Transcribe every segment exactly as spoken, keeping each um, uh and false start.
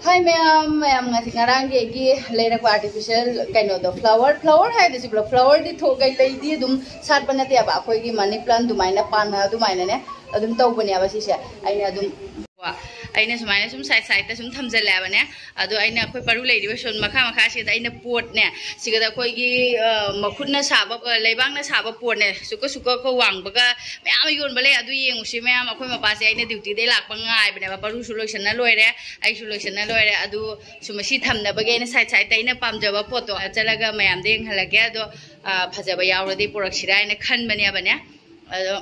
ꯍꯥꯏ ꯃꯌꯥꯝ, ꯃꯌꯥꯝ ꯉꯁꯤ ꯉꯔꯥꯡꯒꯤ ꯑꯩꯒꯤ ꯂꯩꯔꯛꯄ ꯑꯥꯔꯇꯤꯐꯤꯁꯤꯌꯦꯜ ꯀꯩꯅꯣꯗꯣ, ꯐ꯭ꯂꯥꯋꯔ, ꯐ꯭ꯂꯥꯋꯔ ꯍꯥꯏꯗꯣꯏꯁꯤꯕ꯭ꯔꯣ? ꯐ꯭ꯂꯥꯋꯔꯗꯤ ꯊꯣꯛ-, ꯀꯩ-, ꯂꯩꯗꯤ ꯑꯗꯨꯝ ꯁꯥꯠꯄ ꯅꯠꯇꯦꯕ, ꯑꯩꯈꯣꯏꯒꯤ ꯃꯅꯤ ꯄ꯭ꯂꯥꯟ ꯑꯗꯨꯃꯥꯏꯅ, ꯄꯥꯟ ꯑꯗꯨꯃꯥꯏꯅꯅꯦ ꯑꯗꯨꯝ ꯇꯧꯕꯅꯦꯕ ꯁꯤꯁꯦ꯫ ꯑꯩꯅ ꯑꯗꯨꯝ, ꯑꯩꯅ ꯁꯨꯃꯥꯏꯅ ꯁꯨꯝ ꯁꯥꯏꯠ ꯁꯥꯏꯠꯇ ꯁꯨꯝ ꯊꯝꯖꯜꯂꯛꯑꯕꯅꯦ꯫ ꯑꯗꯣ ꯑꯩꯅ ꯑꯩꯈꯣꯏ ꯄꯔꯨ ꯂꯩꯔꯤꯕ ꯁꯣꯝ ꯃꯈꯥ ꯃꯈꯥꯁꯤꯗ ꯑꯩꯅ ꯄꯣꯠꯅꯦ, ꯁꯤꯒꯗ ꯑꯩꯈꯣꯏꯒꯤ, ꯑ, ꯃꯈꯨꯠꯅ ꯁꯥꯕ, ꯑ, ꯂꯩꯕꯥꯛꯅ ꯁꯥꯕ ꯄꯣꯠꯅꯦ, ꯁꯨꯛꯀ ꯁꯨꯛꯀ ꯀ ꯋꯥꯡꯕꯒ ꯃꯌꯥꯝ ꯑꯃ ꯌꯣꯟꯕ ꯂꯩ꯫ ꯑꯗꯨ ꯌꯦꯡꯉꯨꯁꯤ ꯃꯌꯥꯝ꯫ ꯑꯩꯈꯣꯏ ꯃꯄꯥꯁꯦ ꯑꯩꯅ ꯗ꯭ꯌꯨꯇꯤꯗꯩ ꯂꯥꯛꯄ ꯉꯥꯏꯕꯅꯦꯕ꯫ ꯄꯔꯨꯁꯨ ꯂꯣꯏꯁꯟꯅ ꯂꯣꯏꯔꯦ, ꯑꯩꯁꯨ ꯂꯣꯏꯁꯟꯅ ꯂꯣꯏꯔꯦ꯫ ꯑꯗꯨ ꯁꯨꯝ ꯁꯤ ꯊꯝꯅꯕꯒꯤ ꯑꯩꯅ ꯁꯥꯏꯠ ꯁꯥꯏꯠꯇ ꯑꯩꯅ ꯄꯥꯝꯖꯕ ꯄꯣꯠꯇꯣ ꯆꯠꯂꯒ ꯃꯌꯥꯝꯗ ꯌꯦꯡꯍꯜꯂꯛꯀꯦ꯫ ꯑꯗꯣ, ꯑ, ꯐꯖꯕ ꯌꯥꯎꯔꯗꯤ ꯄꯨꯔꯛꯁꯤꯔꯥ ꯍꯥꯏꯅ ꯈꯟꯕꯅꯦꯕꯅꯦ꯫ ꯑꯗꯣ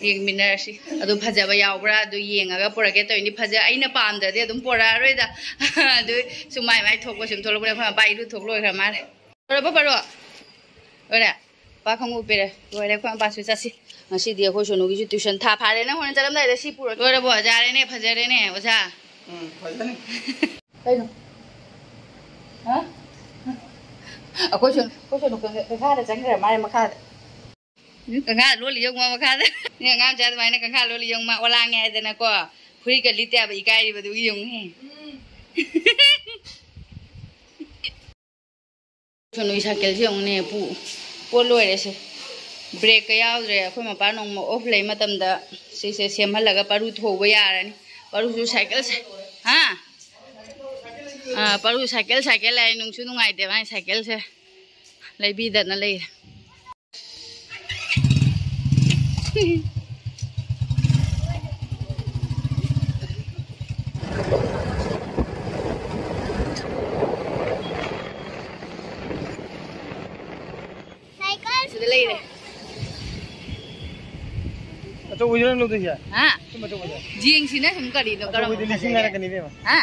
ꯌꯦꯡꯃꯤꯟꯅꯔꯁꯤ꯫ ꯑꯗꯨ ꯐꯖꯕ ꯌꯥꯎꯕ꯭ꯔꯥ ꯑꯗꯨ ꯌꯦꯡꯉꯒ ꯄꯨꯔꯛꯀꯦ ꯇꯧꯔꯤꯅꯤ꯫ ꯐꯖ-, ꯑꯩꯅ ꯄꯥꯝꯗ꯭ꯔꯗꯤ ꯑꯗꯨꯝ ꯄꯨꯔꯛꯑꯔꯣꯏꯗ꯫ ꯑꯗꯨ ꯁꯨꯝ ꯃꯥꯏ ꯃꯥꯏ ꯊꯣꯛꯄ ꯁꯨꯝ ꯊꯣꯛꯂꯛꯄꯅꯦ꯫ ꯑꯩꯈꯣꯏ ꯃꯄꯥ ꯏꯔꯨ ꯊꯣꯛ ꯂꯣꯏꯈ꯭ꯔ ꯃꯥꯜꯂꯦ꯫ ꯂꯣꯏꯔꯕꯣ ꯄꯔꯣ? ꯂꯣꯏꯔꯦ? ꯄꯥ ꯈꯣꯡꯎꯞ ꯄꯤꯔꯦ꯫ ꯂꯣꯏꯔꯦ, ꯑꯩꯈꯣꯏ ꯃꯄꯥꯁꯨ ꯆꯠꯁꯤ꯫ ꯉꯁꯤꯗꯤ ꯑꯩꯈꯣꯏ ꯁꯣꯅꯨꯒꯤꯁꯨ ꯇ꯭ꯌꯨꯁꯟ ꯊꯥ ꯐꯥꯔꯦ꯫ ꯅꯪ ꯍꯣꯔꯦꯟ ꯆꯠꯂꯝꯗꯥꯏꯗ ꯁꯤ ꯄꯨꯔꯣ꯫ ꯂꯣꯏꯔꯕꯣ? ꯌꯥꯔꯦꯅꯦ, ꯐꯖꯔꯦꯅꯦ, ꯑꯣꯖꯥ꯫ ꯎꯝ, ꯐꯖꯅꯤ꯫ ꯀꯩꯅꯣ? ꯍꯥ? ꯑꯩꯈꯣꯏ ꯁꯣꯅꯨ, ꯑꯩꯈꯣꯏ ꯁꯣꯅꯨ ꯀꯪ-, ꯀꯪꯈꯥꯗ ꯆꯪꯈ꯭ꯔꯦ, ꯃꯥꯏ ꯃꯈꯥꯗ꯫ ꯎꯝ, ꯀꯪꯈꯥ ꯂꯣꯜꯂꯤ ꯌꯦꯡꯉꯨ ꯃꯈꯥꯗ꯫ ꯅꯣꯏ ꯑꯉꯥꯡ ꯃꯆꯥ ꯑꯗꯨꯃꯥꯏꯅ ꯀꯪꯈꯥ ꯂꯣꯜꯂꯤ ꯌꯦꯡꯉꯨ, ꯃꯥ ꯑꯣꯂꯥꯡꯉꯦ ꯍꯥꯏꯗꯅꯀꯣ꯫ ꯐꯨꯔꯤꯠꯀ ꯂꯤꯠꯇꯦ ꯍꯥꯏꯕ ꯏꯀꯥꯏꯔꯤꯕꯗꯨꯒꯤ ꯌꯦꯡꯉꯨꯅꯦ꯫ ꯁꯣꯅꯨꯒꯤ ꯁꯥꯏꯀꯜꯁꯦ ꯌꯦꯡꯉꯨꯅꯦ, ꯄꯨ-, ꯄꯣꯠ ꯂꯣꯏꯔꯦꯁꯦ꯫ ꯕ꯭ꯔꯦꯛꯀ ꯌꯥꯎꯗ꯭ꯔꯦ꯫ ꯑꯩꯈꯣꯏ ꯃꯄꯥ ꯅꯣꯡꯃ ꯑꯣꯐ ꯂꯩ ꯃꯇꯝꯗ ꯁꯤꯁꯦ ꯁꯦꯝꯍꯜꯂꯒ ꯄꯔꯨ ꯊꯧꯕ ꯌꯥꯔꯅꯤ꯫ ꯄꯔꯨꯁꯨ ꯁꯥꯏꯀꯜꯁꯦ, ꯍꯥ? ꯑꯥ, ꯄꯔꯨ ꯁꯥꯏꯀꯜ, ꯁꯥꯏꯀꯜ ꯍꯥꯏ, ꯅꯨꯡꯁꯨ ꯅꯨꯡꯉꯥꯏꯇꯦ ꯃꯥꯏ ꯁꯥꯏꯀꯜꯁꯦ꯫ ꯂꯩꯕꯤꯗꯅ ꯂꯩꯔꯦ꯫ ꯁꯥꯏꯀꯜ꯫ ꯁꯤꯗ ꯂꯩꯔꯦ꯫ ꯑꯆꯧꯕꯁꯤꯔꯣ ꯅꯪ ꯂꯧꯗꯣꯏꯁꯦ? ꯍꯥ? ꯁꯨꯝ ꯑꯆꯧꯕꯁꯦ? ꯌꯦꯡꯁꯤꯅ ꯁꯨꯝ ꯀꯔꯤꯅꯣ, ꯀꯔꯝꯕ ꯑꯆꯧꯕꯗꯤ ꯂꯤꯁꯤꯡ ꯐꯖꯒꯦ? ꯍꯥꯏꯔꯛꯀꯅꯤꯕꯦꯝꯃ꯫ ꯍꯥ?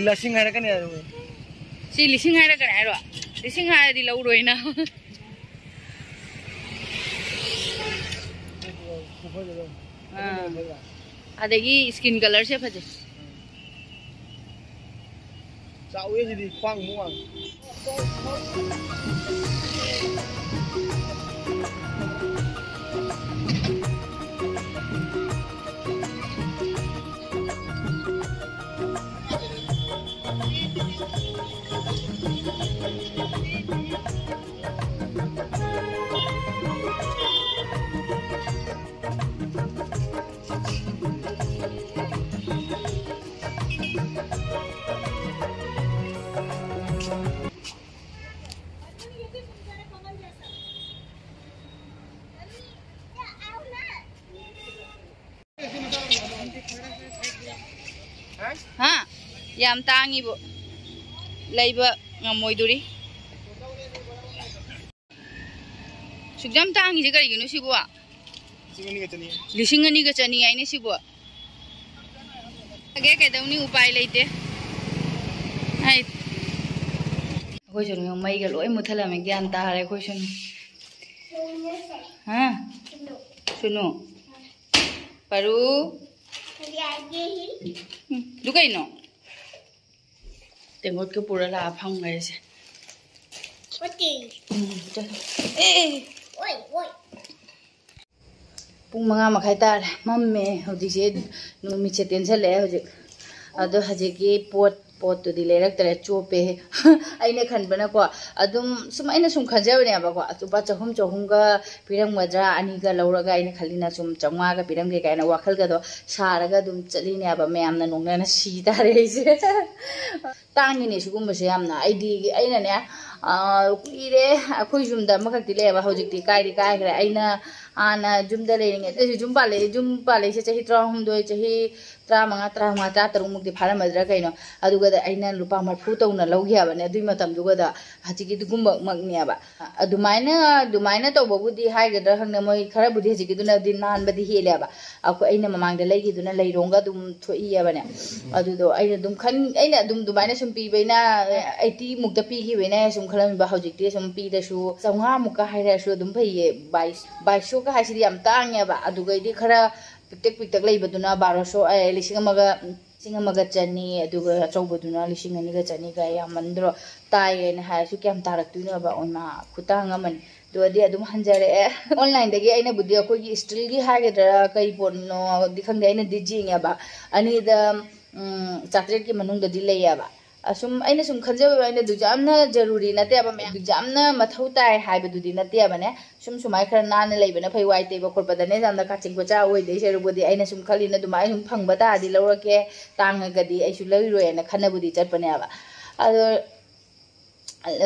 ꯂꯤꯁꯤꯡ ꯍꯥꯏꯔꯛꯀꯅꯤ ꯍꯥꯏꯔꯣ꯫ ꯁꯤ ꯂꯤꯁꯤꯡ ꯍꯥꯏꯔꯛꯀꯅꯤ ꯍꯥꯏꯔꯣ? ꯂꯤꯁꯤꯡ ꯍꯥꯏꯔꯗꯤ ꯂꯧꯔꯣꯏꯅ꯫ ꯑꯥ꯫ ꯑꯗꯒꯤ skin colourꯁꯦ ꯐꯖꯩ꯫ ꯆꯥꯎꯋꯦ ꯁꯤꯗꯤ, ꯈ꯭ꯋꯥꯡꯃꯨꯛ ꯋꯥꯡꯉꯦ꯫ ꯌꯥꯝ ꯇꯥꯡꯉꯤꯕꯣ, ꯂꯩꯕ ꯉꯝꯃꯣꯏꯗꯣꯔꯤ꯫ ꯁꯨꯛ ꯌꯥꯝ ꯇꯥꯡꯉꯤꯁꯦ ꯀꯔꯤꯒꯤꯅꯣ ꯁꯤꯕꯣ? ꯂꯤꯁꯤꯡ ꯑꯅꯤꯒ ꯆꯅꯤ ꯍꯥꯏꯅꯦ ꯁꯤꯕꯣ꯫ ꯑꯒꯦ ꯀꯩꯗꯧꯅꯤ, ꯎꯄꯥꯏ ꯂꯩꯇꯦ꯫ ꯍꯥꯏ꯫ ꯑꯩꯈꯣꯏ ꯁꯣꯝꯗ ꯃꯩꯒ ꯂꯣꯏ ꯃꯨꯠꯊꯠꯂꯝꯃꯦ, ꯒ꯭ꯌꯥꯟ ꯇꯥꯔꯦ ꯑꯩꯈꯣꯏ ꯁꯣꯝ꯫ ꯍꯥ? ꯁꯨꯅꯨ? ꯄꯔꯨ? ꯎꯝ, ꯑꯗꯨ ꯀꯩꯅꯣ? ꯇꯦꯡꯀꯣꯠꯀ ꯄꯨꯔ ꯂꯥꯛꯑ ꯐꯝꯈ꯭ꯔꯦꯁꯦ꯫ ꯎꯝ, ꯆꯠꯂꯣ꯫ ꯑꯦ, ꯑꯦ꯫ ꯄꯨꯡ ꯃꯉꯥ ꯃꯈꯥꯏ ꯇꯥꯔꯦ, ꯃꯝꯃꯦ ꯍꯧꯖꯤꯛꯁꯦ, ꯅꯨꯃꯤꯠꯁꯦ ꯇꯦꯟꯁꯜꯂꯛꯑꯦ ꯍꯧꯖꯤꯛ꯫ ꯑꯗꯣ ꯍꯧꯖꯤꯛꯀꯤ ꯄꯣꯠ ꯄꯣꯠꯇꯨꯗꯤ ꯂꯩꯔꯛꯇꯔꯦ, ꯆꯣꯞꯄꯦ꯫ ꯑꯩꯅ ꯈꯟꯕꯅꯀꯣ, ꯑꯗꯨꯝ ꯁꯨꯝ, ꯑꯩꯅ ꯁꯨꯝ ꯈꯟꯖꯕꯅꯦꯕꯀꯣ, ꯂꯨꯄꯥ ꯆꯍꯨꯝ, ꯆꯍꯨꯝꯒ ꯄꯤꯔꯝꯒꯗ꯭ꯔꯥ, ꯑꯅꯤꯒ ꯂꯧꯔꯒ, ꯑꯩꯅ ꯈꯜꯂꯤꯅ ꯁꯨꯝ ꯆꯥꯝꯃꯉꯥꯒ ꯄꯤꯔꯝꯒꯦ ꯀꯥꯏꯅ ꯋꯥꯈꯜꯒꯗꯣ ꯁꯥꯔꯒ ꯑꯗꯨꯝ ꯆꯠꯂꯤꯅꯦꯕ꯫ ꯃꯌꯥꯝꯅ ꯅꯣꯛꯅꯅ ꯁꯤ ꯇꯥꯔꯦ ꯑꯩꯁꯦ꯫ ꯇꯥꯡꯉꯤꯅꯦ ꯁꯤꯒꯨꯝꯕꯁꯦ ꯌꯥꯝꯅ꯫ ꯑꯩꯗꯤ, ꯑꯩꯅꯅꯦ, ꯑꯥ, ꯀꯨꯏꯔꯦ, ꯑꯩꯈꯣꯏ ꯌꯨꯝꯗ ꯑꯃꯈꯛꯇꯤ ꯂꯩꯌꯦꯕ, ꯍꯧꯖꯤꯛꯇꯤ ꯀꯥꯏꯗꯤ ꯀꯥꯏꯈ꯭ꯔꯦ꯫ ꯑꯩꯅ ꯍꯥꯟꯅ ꯌꯨꯝꯗ ꯂꯩꯔꯤꯉꯩꯗ, ꯑꯩꯁꯨ ꯌꯨꯝ ꯄꯥꯜꯂꯛꯑꯦ, ꯌꯨꯝ ꯄꯥꯜꯂꯛꯏꯁꯦ ꯆꯍꯤ ꯇꯔꯥꯍꯨꯝꯗꯣꯏ, ꯆꯍꯤ ꯇꯔꯥꯃꯉꯥ, ꯇꯔꯥꯃꯉꯥ, ꯇꯔꯥꯇꯔꯨꯛꯃꯨꯛꯇꯤ ꯐꯥꯔꯝꯃꯗ꯭ꯔꯥ ꯀꯩꯅꯣ꯫ ꯑꯗꯨꯒꯗ ꯑꯩꯅ ꯂꯨꯄꯥ ꯃꯔꯤꯐꯨ ꯇꯧꯅ ꯂꯧꯈꯤ ꯍꯥꯏꯕꯅꯦ ꯑꯗꯨꯏ ꯃꯇꯝꯗꯨꯒꯗ꯫ ꯍꯧꯖꯤꯛꯀꯤꯗꯨꯒꯨꯝꯕꯃꯛꯅꯦꯕ꯫ ꯑꯗꯨꯃꯥꯏꯅ, ꯑꯗꯨꯃꯥꯏꯅ ꯇꯧꯕꯕꯨꯗꯤ ꯍꯥꯏꯒꯗ꯭ꯔꯥ ꯈꯪꯗꯦ, ꯃꯣꯏ ꯈꯔꯕꯨꯗꯤ ꯍꯧꯖꯤꯛꯀꯤꯗꯨꯅꯗꯤ ꯅꯥꯟꯕꯗꯤ ꯍꯦꯜꯂꯦꯕ꯫ ꯑꯩꯈꯣꯏ, ꯑꯩꯅ ꯃꯃꯥꯡꯗ ꯂꯩꯈꯤꯗꯨꯅ ꯂꯩꯔꯣꯡꯒ ꯑꯗꯨꯝ ꯊꯣꯛꯏꯑꯕꯅꯦ꯫ ꯑꯗꯨꯗꯣ ꯑꯩꯅ ꯑꯗꯨꯝ ꯈꯟ-, ꯑꯩꯅ ꯑꯗꯨꯝ ꯑꯗꯨꯃꯥꯏꯅ ꯁꯨꯝ ꯄꯤꯕꯩꯅ, ꯑꯩꯠꯇꯤ ꯃꯨꯛꯇ ꯄꯤꯈꯤꯕꯩꯅ ꯁꯨꯝ ꯈꯜꯂꯝꯃꯤꯕ꯫ ꯍꯧꯖꯤꯛꯇꯤ ꯁꯨꯝ ꯄꯤꯔꯁꯨ ꯆꯥꯝꯃꯉꯥꯃꯨꯛꯀ ꯍꯥꯏꯔꯁꯨ ꯑꯗꯨꯝ ꯐꯩꯌꯦ꯫ ꯕꯥꯏꯁ-, ꯕꯥꯏꯁꯣꯒ ꯍꯥꯏꯁꯤꯗꯤ ꯌꯥꯝ ꯇꯥꯡꯉꯦꯕ꯫ ꯑꯗꯨꯒꯩꯗꯤ ꯈꯔ ꯄꯤꯛꯇꯛ ꯄꯤꯛꯇꯛ ꯂꯩꯕꯗꯨꯅ ꯕꯥꯔꯣꯁꯣ, ꯑꯦ, ꯂꯤꯁꯤꯡ ꯑꯃꯒ, ꯂꯤꯁꯤꯡ ꯑꯃꯒ ꯆꯅꯤ, ꯑꯗꯨꯒ ꯑꯆꯧꯕꯗꯨꯅ ꯂꯤꯁꯤꯡ ꯑꯅꯤꯒ ꯆꯅꯤꯒ꯫ ꯌꯥꯝꯃꯟꯗ꯭ꯔꯣ? ꯇꯥꯏꯌꯦꯅ ꯍꯥꯏꯔꯁꯨ ꯀꯌꯥꯝ ꯇꯥꯔꯛꯇꯣꯏꯅꯣꯕ? ꯑꯣꯏꯃꯥ, ꯈꯨꯇꯥꯡ ꯑꯃꯅꯤ꯫ ꯑꯗꯨꯗꯤ ꯑꯗꯨꯝ ꯍꯟꯖꯔꯛꯑꯦ꯫ ꯑꯣꯟꯂꯥꯏꯟꯗꯒꯤ ꯑꯩꯅꯕꯨꯗꯤ ꯑꯩꯈꯣꯏꯒꯤ ꯏꯁꯇꯤꯜꯒꯤ ꯍꯥꯏꯒꯗ꯭ꯔꯥ ꯀꯩ ꯄꯣꯠꯅꯣꯗꯤ ꯈꯪꯗꯦ, ꯑꯩꯅꯗꯤ ꯌꯦꯡꯉꯦꯕ꯫ ꯑꯅꯤꯗ, ꯎꯝ, ꯆꯥꯇ꯭ꯔꯦꯠꯀꯤ ꯃꯅꯨꯡꯗꯗꯤ ꯂꯩꯌꯦꯕ꯫ ꯑꯁꯨꯝ, ꯑꯩꯅ ꯁꯨꯝ ꯈꯟꯖꯕ ꯋꯥꯅꯤꯗ, ꯑꯗꯨꯁꯨ ꯌꯥꯝꯅ ꯖꯔꯨꯔꯤ ꯅꯠꯇꯦꯕ, ꯃꯌꯥꯝ, ꯑꯗꯨꯁꯨ ꯌꯥꯝꯅ ꯃꯊꯧ ꯇꯥꯏ ꯍꯥꯏꯕꯗꯨꯗꯤ ꯅꯠꯇꯦꯕꯅꯦ꯫ ꯁꯨꯝ ꯁꯨꯃꯥꯏꯅ ꯈꯔ ꯅꯥꯟꯅ ꯂꯩꯕꯅ ꯐꯩ, ꯋꯥꯏ ꯇꯩꯕ ꯈꯣꯠꯄꯗꯅꯦ ꯌꯥꯝꯅ ꯀꯥꯆꯤꯟ ꯀꯣꯆꯥ ꯑꯣꯏꯗꯣꯏ ꯁꯔꯨꯛꯄꯨꯗꯤ꯫ ꯑꯩꯅ ꯁꯨꯝ ꯈꯜꯂꯤꯅ ꯑꯗꯨꯃꯥꯏꯅ ꯁꯨꯝ ꯐꯪꯕ ꯇꯥꯔꯗꯤ ꯂꯧꯔꯛꯀꯦ, ꯇꯥꯡꯉꯒꯗꯤ ꯑꯩꯁꯨ ꯂꯩꯔꯣꯏꯅ ꯈꯟꯅꯕꯨꯗꯤ ꯆꯠꯄꯅꯦꯕ꯫ ꯑꯗꯣ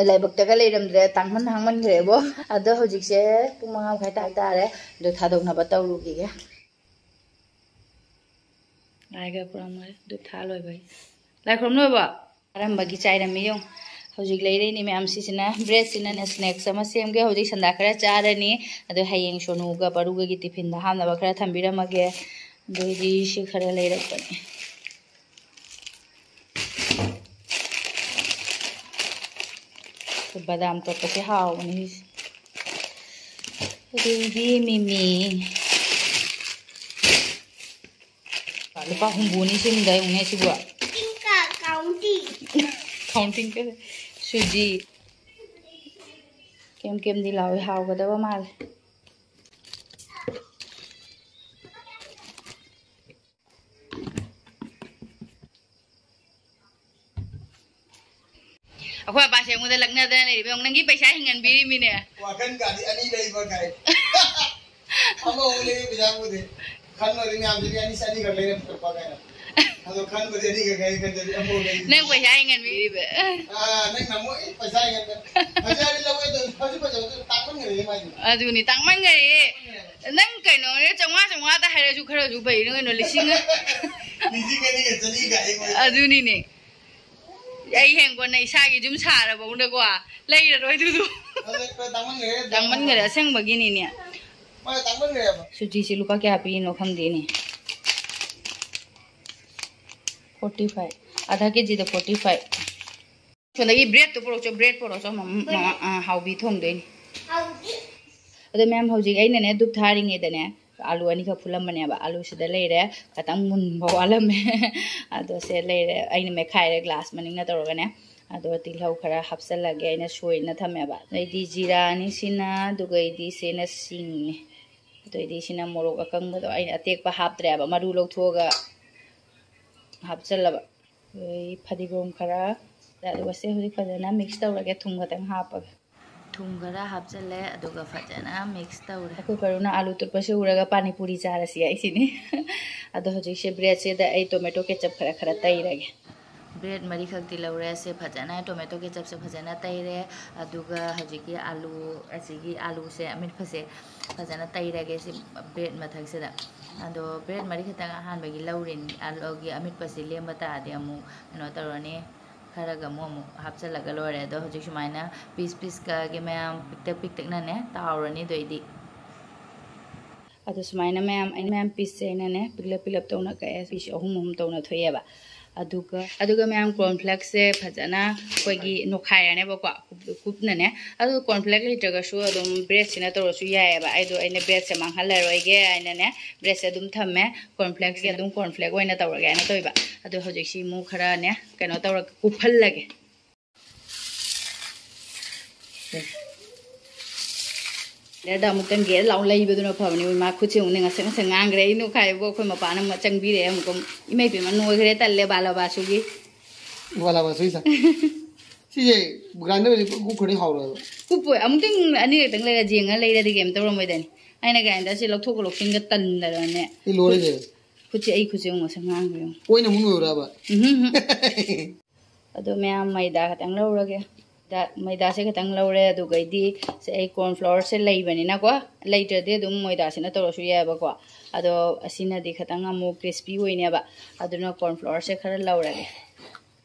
ꯂꯥꯏꯕꯛꯇꯒ ꯂꯩꯔꯝꯗ꯭ꯔꯦ, ꯇꯥꯡꯃꯟ ꯍꯥꯡꯃꯟꯈ꯭ꯔꯦꯕꯣ꯫ ꯑꯗꯣ ꯍꯧꯖꯤꯛꯁꯦ ꯄꯨꯡ ꯃꯉꯥ ꯃꯈꯥꯏ ꯇꯥ ꯇꯥꯔꯦ꯫ ꯑꯗꯣ ꯊꯥꯗꯣꯛꯅꯕ ꯇꯧꯔꯨꯈꯤꯒꯦ꯫ ꯂꯥꯏꯒ ꯈꯨꯔꯨꯝꯈ꯭ꯔꯦ ꯙꯨꯞ ꯊꯥ ꯂꯣꯏꯕꯒꯤ꯫ ꯂꯥꯏ ꯈꯨꯔꯨꯝ ꯂꯣꯏꯕ? ꯑꯔꯝꯕꯒꯤ ꯆꯥꯏꯔꯝꯃꯤ ꯌꯦꯡꯉꯨ꯫ ꯍꯧꯖꯤꯛ ꯂꯩꯔꯛꯏꯅꯦ ꯃꯌꯥꯝꯁꯤꯁꯤꯅ꯫ ꯕ꯭ꯔꯦꯗꯁꯤꯅꯅꯦ ꯁ꯭ꯅꯦꯛꯁ ꯑꯃ ꯁꯦꯝꯒꯦ꯫ ꯍꯧꯖꯤꯛ ꯁꯟꯗꯥ ꯈꯔ ꯆꯥꯔꯅꯤ꯫ ꯑꯗꯣ ꯍꯌꯦꯡ ꯁꯣꯅꯨꯒ ꯄꯔꯨꯒꯒꯤ ꯇꯤꯐꯤꯟꯗ ꯍꯥꯞꯅꯕ ꯈꯔ ꯊꯝꯕꯤꯔꯝꯃꯒꯦ꯫ ꯑꯗꯩꯗꯤ ꯁꯤ ꯈꯔ ꯂꯩꯔꯛꯄꯅꯦ꯫ ꯕꯗꯥꯝ ꯇꯣꯠꯄꯁꯦ ꯍꯥꯎꯕꯅꯤ꯫ ꯑꯗꯩꯗꯤ ꯃꯤꯃꯤ꯫ ꯂꯨꯄꯥ ꯍꯨꯝꯐꯨꯅꯤ ꯁꯤꯡꯗ ꯌꯦꯡꯉꯨꯅꯦ ꯁꯤꯕꯨ꯫ ꯀꯥꯎꯟꯇꯤꯡ꯫ ꯀꯥꯎꯟꯇꯤꯡ ꯀꯔꯤ? ꯁꯨꯖꯤ꯫ ꯀꯦꯝ ꯀꯦꯝꯗꯤ ꯂꯥꯎꯋꯤ, ꯍꯥꯎꯒꯗꯕ ꯃꯥꯜꯂꯦ꯫ ꯑꯩꯈꯣꯏ ꯑꯄꯥꯁꯦ ꯑꯩꯉꯣꯟꯗ ꯂꯛꯅꯗꯅ ꯂꯩꯔꯤꯕ ꯌꯦꯡꯉꯨ, "ꯅꯪꯒꯤ ꯄꯩꯁꯥ ꯍꯤꯡꯍꯟꯕꯤꯔꯤꯃꯤꯅꯦ"꯫ ꯋꯥꯈꯜ ꯀꯥꯗꯤ ꯑꯅꯤ ꯂꯩꯕ ꯀꯥꯏ꯫ ꯑꯃꯃꯨꯛ ꯂꯩ ꯄꯩꯁꯥꯕꯨꯗꯤ꯫ ꯈꯟꯕꯗꯤ ꯃꯌꯥꯝꯁꯤꯗꯤ ꯑꯅꯤ ꯆꯅꯤ ꯈꯛ ꯂꯩꯔꯝ ꯊꯣꯛꯄ ꯀꯥꯏꯅ꯫ ꯑꯗꯣ ꯈꯟꯕꯗꯤ ꯑꯅꯤ ꯈꯛ ꯂꯩ, ꯈꯟꯕꯗꯤ ꯑꯃꯃꯨꯛ ꯂꯩ꯫ ꯅꯪ ꯄꯩꯁꯥ ꯍꯤꯡꯍꯟꯕꯤꯔꯤꯕ꯫ ꯑꯥ, ꯅꯪ ꯅꯃꯣꯏ ꯄꯩꯁꯥ ꯍꯤꯡꯍꯟꯕ꯫ ꯐꯖꯔꯗꯤ ꯂꯧꯋꯦ ꯑꯗꯣ ꯐꯁꯨ ꯐꯖꯕꯗꯣ ꯇꯥꯡꯃꯟꯈ꯭ꯔꯦ ꯃꯥꯏꯗꯤ꯫ ꯑꯗꯨꯅꯤ, ꯇꯥꯡꯃꯟꯈꯔꯦ꯫ ꯅꯪ ꯀꯩꯅꯣꯅꯦ, ꯆꯥꯝꯃꯉꯥ ꯆꯥꯝꯃꯉꯥꯗ ꯍꯥꯏꯔꯁꯨ ꯈꯔꯁꯨ ꯐꯩꯅ ꯀꯩꯅꯣ, ꯂꯤꯁꯤꯡ꯫ ꯂꯤꯁꯤꯡ ꯑꯅꯤꯒ ꯆꯅꯤ ꯀꯥꯏ ꯃꯣꯏ꯫ ꯑꯗꯨꯅꯤꯅꯦ꯫ ꯑꯩ ꯍꯌꯦꯡ ꯀꯣꯟꯅ ꯏꯁꯥꯒꯤ ꯌꯨꯝ ꯁꯥꯔꯕꯧꯗꯀꯣ, ꯂꯩꯔꯔꯣꯏ ꯑꯗꯨꯗꯨ꯫ ꯑꯗꯨ ꯈꯔ ꯇꯥꯡꯃꯟꯈ꯭ꯔꯦ꯫ ꯇꯥꯡꯃꯟꯈꯔꯦ, ꯑꯁꯦꯡꯕꯒꯤꯅꯤꯅꯦ꯫ ꯃꯥꯅ ꯇꯥꯡꯃꯟꯈ꯭ꯔꯦꯕ꯫ ꯁꯨꯖꯤꯁꯤ ꯂꯨꯄꯥ ꯀꯌꯥ ꯄꯤꯔꯤꯅꯣ ꯈꯪꯗꯦꯅꯦ꯫ Forty five. ꯑꯥꯙꯥ ꯀꯦꯖꯤꯗ ꯐꯣꯔꯇꯤ ꯐꯥꯏꯚ꯫ ꯁꯣꯝꯗꯒꯤ ꯕ꯭ꯔꯦꯗꯇꯨ ꯄꯨꯔꯛꯆꯣ, ꯕ꯭ꯔꯦꯗ ꯄꯨꯔꯛꯆꯣ, ꯃꯝ-, ꯃꯃꯥ, ꯑꯥ, ꯍꯥꯎꯕꯤ ꯊꯣꯡꯗꯣꯏꯅꯤ꯫ ꯍꯥꯎꯕꯤ꯫ ꯑꯗꯣ ꯃꯌꯥꯝ, ꯍꯧꯖꯤꯛ ꯑꯩꯅꯅꯦ ꯙꯨꯞ ꯊꯥꯔꯤꯉꯩꯗꯅꯦ, ꯑꯥꯂꯨ ꯑꯅꯤꯈꯛ ꯐꯨꯠꯂꯝꯕꯅꯦꯕ꯫ ꯑꯥꯂꯨ ꯁꯤꯗ ꯂꯩꯔꯦ, ꯈꯇꯪ ꯃꯨꯟꯕ ꯋꯥꯠꯂꯝꯃꯦ꯫ ꯑꯗꯣ ꯁꯦ ꯂꯩꯔꯦ, ꯑꯩꯅ ꯃꯦꯠꯈꯥꯏꯔꯦ ꯒ꯭ꯂꯥꯁ ꯃꯅꯤꯡꯅ ꯇꯧꯔꯒꯅꯦ꯫ ꯑꯗꯣ ꯇꯤꯜꯍꯧ ꯈꯔ ꯍꯥꯞꯆꯜꯂꯒꯦ, ꯑꯩꯅ ꯁꯣꯏꯅ ꯊꯝꯃꯦꯕ꯫ ꯑꯗꯩꯗꯤ ꯖꯤꯔꯥꯅꯤ ꯁꯤꯅ, ꯑꯗꯨꯒ ꯑꯩꯗꯤ ꯁꯤꯅ ꯁꯤꯡꯅꯤ꯫ ꯑꯗꯩꯗꯤ ꯁꯤꯅ ꯃꯣꯔꯣꯛ ꯑꯀꯪꯕꯗꯣ, ꯑꯩꯅ ꯑꯇꯦꯛꯄ ꯍꯥꯞꯇ꯭ꯔꯦꯕ, ꯃꯔꯨ ꯂꯧꯊꯣꯛꯑꯒ ꯍꯥꯞꯆꯜꯂꯕ꯫ ꯑꯗꯩ ꯐꯗꯤꯒꯣꯝ ꯈꯔ, ꯑꯗꯨꯒ ꯁꯦ ꯍꯧꯖꯤꯛ ꯐꯖꯅ ꯃꯤꯛꯁ ꯇꯧꯔꯒꯦ, ꯊꯨꯝ ꯈꯛꯇꯪ ꯍꯥꯞꯄꯒ꯫ ꯊꯨꯝ ꯈꯔ ꯍꯥꯞꯆꯜꯂꯦ, ꯑꯗꯨꯒ ꯐꯖꯅ ꯃꯤꯛꯁ ꯇꯧꯔꯦ꯫ ꯑꯩꯈꯣꯏ ꯄꯔꯨꯅ ꯑꯥꯂꯨ ꯇꯨꯠꯄꯁꯦ ꯎꯔꯒ ꯄꯥꯅꯤꯄꯨꯔꯤ ꯆꯥꯔꯁꯤ ꯍꯥꯏꯁꯤꯅꯤ꯫ ꯑꯗꯣ ꯍꯧꯖꯤꯛꯁꯦ ꯕ꯭ꯔꯦꯗꯁꯤꯗ ꯑꯩ ꯇꯣꯃꯦꯇꯣ ꯀꯦꯆꯞ ꯈꯔ ꯈꯔ ꯇꯩꯔꯒꯦ꯫ ꯕ꯭ꯔꯦꯗ ꯃꯔꯤꯈꯛꯇꯤ ꯂꯧꯔꯦ꯫ ꯁꯦ ꯐꯖꯅ ꯇꯣꯃꯦꯇꯣ ꯀꯦꯆꯞꯁꯦ ꯐꯖꯅ ꯇꯩꯔꯦ꯫ ꯑꯗꯨꯒ ꯍꯧꯖꯤꯛꯀꯤ ꯑꯥꯂꯨ, ꯑꯁꯤꯒꯤ ꯑꯥꯂꯨꯁꯦ ꯑꯃꯦꯠꯄꯁꯦ ꯐꯖꯅ ꯇꯩꯔꯒꯦ ꯁꯤ ꯕ꯭ꯔꯦꯗ ꯃꯊꯛꯁꯤꯗ꯫ ꯑꯗꯣ ꯕ꯭ꯔꯦꯗ ꯃꯔꯤꯈꯛꯇꯪ ꯑꯍꯥꯟꯕꯒꯤ ꯂꯧꯔꯤꯅꯤ꯫ ꯑꯥꯂꯨꯒꯤ ꯑꯃꯦꯠꯄꯁꯤ ꯂꯦꯝꯕ ꯇꯥꯔꯗꯤ ꯑꯃꯨꯛ ꯀꯩꯅꯣ ꯇꯧꯔꯅꯤ, ꯈꯔꯒ ꯑꯃꯨꯛ ꯑꯃꯨꯛ ꯍꯥꯞꯆꯤꯜꯂꯒ ꯂꯣꯏꯔꯦ꯫ ꯑꯗꯣ ꯍꯧꯖꯤꯛ ꯁꯨꯃꯥꯏꯅ ꯄꯤꯁ ꯄꯤꯁ ꯀꯛꯑꯒꯦ ꯃꯌꯥꯝ, ꯄꯤꯛꯇꯛ ꯄꯤꯛꯇꯛꯅꯅꯦ ꯇꯥꯎꯔꯅꯤ꯫ ꯑꯗꯨꯏꯗꯤ ꯑꯗꯣ ꯁꯨꯃꯥꯏꯅ ꯃꯌꯥꯝ, ꯑꯩꯅ ꯃꯌꯥꯝ ꯄꯤꯁꯁꯦ ꯑꯩꯅꯅꯦ ꯄꯤꯛꯂꯞ ꯄꯤꯛꯂꯞ ꯇꯧꯅ ꯀꯛꯑꯦ꯫ ꯄꯤꯁ ꯑꯍꯨꯝ ꯑꯍꯨꯝ ꯇꯧꯅ ꯊꯣꯛꯑꯦꯕ꯫ ꯑꯗꯨꯒ, ꯑꯗꯨꯒ ꯃꯌꯥꯝ ꯀꯣꯔꯟꯐ꯭ꯂꯦꯛꯁꯁꯦ ꯐꯖꯅ ꯑꯩꯈꯣꯏꯒꯤ ꯅꯣꯈꯥꯏꯔꯅꯦꯕꯀꯣ, ꯀꯨꯞ-, ꯀꯨꯞꯅꯅꯦ꯫ ꯑꯗꯨ ꯀꯣꯔꯟꯐ꯭ꯂꯦꯛꯁ ꯂꯩꯇ꯭ꯔꯒꯁꯨ ꯑꯗꯨꯝ ꯕ꯭ꯔꯦꯗꯁꯤꯅ ꯇꯧꯔꯁꯨ ꯌꯥꯏꯑꯕ꯫ ꯑꯩꯗꯣ ꯑꯩꯅ ꯕ꯭ꯔꯦꯗꯁꯦ ꯃꯥꯡꯍꯜꯂꯔꯣꯏꯒꯦ ꯍꯥꯏꯅꯅꯦ, ꯕ꯭ꯔꯦꯗꯁꯦ ꯑꯗꯨꯝ ꯊꯝꯃꯦ꯫ ꯀꯣꯔꯟꯐ꯭ꯂꯦꯛꯁꯀꯤ ꯑꯗꯨꯝ ꯀꯣꯔꯟꯐ꯭ꯂꯦꯛ ꯑꯣꯏꯅ ꯇꯧꯔꯒꯦ ꯍꯥꯏꯅ ꯇꯧꯕ꯫ ꯑꯗꯣ ꯍꯧꯖꯤꯛꯁꯤ ꯑꯃꯨꯛ ꯈꯔꯅꯦ ꯀꯩꯅꯣ ꯇꯧꯔꯒ ꯀꯨꯞꯍꯜꯂꯒꯦ꯫ ꯂꯦꯗ ꯑꯃꯨꯛꯇꯪ ꯒꯦꯔ ꯂꯥꯎ ꯂꯩꯕꯗꯨꯅ ꯐꯕꯅꯤ꯫ ꯃꯥ ꯈꯨꯠꯁꯦ ꯑꯃꯨꯛꯅꯦ ꯉꯁꯪ ꯉꯁꯪ ꯉꯥꯡꯈ꯭ꯔꯦ꯫ ꯑꯩ ꯅꯣꯛꯈꯥꯏꯕꯨ ꯑꯩꯈꯣꯏ ꯃꯄꯥꯅ ꯑꯃꯨꯛ ꯆꯪꯕꯤꯔꯛꯑꯦ ꯑꯃꯨꯛꯀ꯫ "ꯏꯃꯩ ꯄꯦꯝꯃ, ꯅꯣꯏꯈ꯭ꯔꯦ, ꯇꯜꯂꯦ, ꯕꯥꯂꯥꯕꯥꯁꯨꯒꯤ"꯫ ꯕꯥꯂꯥꯕꯥꯁꯨꯒꯤ ꯆꯥ-, ꯁꯤꯁꯦ ꯒ꯭ꯔꯥꯏꯟꯗꯔꯁꯦ ꯄꯨꯡ ꯀꯨꯞꯈ꯭ꯔꯗꯤ ꯍꯥꯎꯔꯣꯏꯕ꯫ ꯀꯨꯞꯄꯣꯏ꯫ ꯑꯃꯨꯛꯇꯪ ꯑꯅꯤꯔꯛꯇꯪ ꯂꯩꯔ ꯌꯦꯡꯉ ꯂꯩꯔꯗꯤ ꯀꯩꯝ ꯇꯧꯔꯝꯃꯣꯏꯗꯅꯤ꯫ ꯑꯩꯅ ꯒ꯭ꯔꯥꯏꯟꯗꯔꯁꯦ ꯂꯧꯊꯣꯛꯀ ꯂꯧꯁꯤꯟꯒ ꯇꯟꯗꯅꯅꯦ꯫ ꯁꯤ ꯂꯣꯏꯔꯦ ꯀꯩꯅꯣ꯫ ꯈꯨꯠꯁꯦ, ꯑꯩ ꯈꯨꯠꯁꯦ ꯑꯃꯨꯛ ꯉꯁꯪ ꯉꯥꯡꯈ꯭ꯔꯦ ꯑꯃꯨꯛ꯫ ꯑꯣꯏꯅ ꯑꯃꯨꯛ ꯂꯣꯏꯔꯕ? ꯎꯝ, ꯍꯝ, ꯍꯝ꯫ ꯑꯗꯣ ꯃꯌꯥꯝ ꯃꯩꯗꯥ ꯈꯛꯇꯪ ꯂꯧꯔꯒꯦ꯫ ꯗ-, ꯃꯩꯗꯥꯁꯦ ꯈꯛꯇꯪ ꯂꯧꯔꯦ꯫ ꯑꯗꯨꯒꯩꯗꯤ ꯁꯦ ꯑꯩ ꯀꯣꯔꯟ ꯐ꯭ꯂꯣꯔꯁꯦ ꯂꯩꯕꯅꯤꯅꯀꯣ, ꯂꯩꯇ꯭ꯔꯗꯤ ꯑꯗꯨꯝ ꯃꯣꯏꯗꯥꯁꯤꯅ ꯇꯧꯔꯁꯨ ꯌꯥꯏꯑꯕꯀꯣ꯫ ꯑꯗꯣ ꯑꯁꯤꯅꯗꯤ ꯈꯤꯇꯪ ꯑꯃꯨꯛ ꯀ꯭ꯔꯤꯁꯄꯤ ꯑꯣꯏꯅꯦꯕ꯫ ꯑꯗꯨꯅ ꯀꯣꯔꯟ ꯐ꯭ꯂꯣꯔꯁꯦ ꯈꯔ ꯂꯧꯔꯒꯦ꯫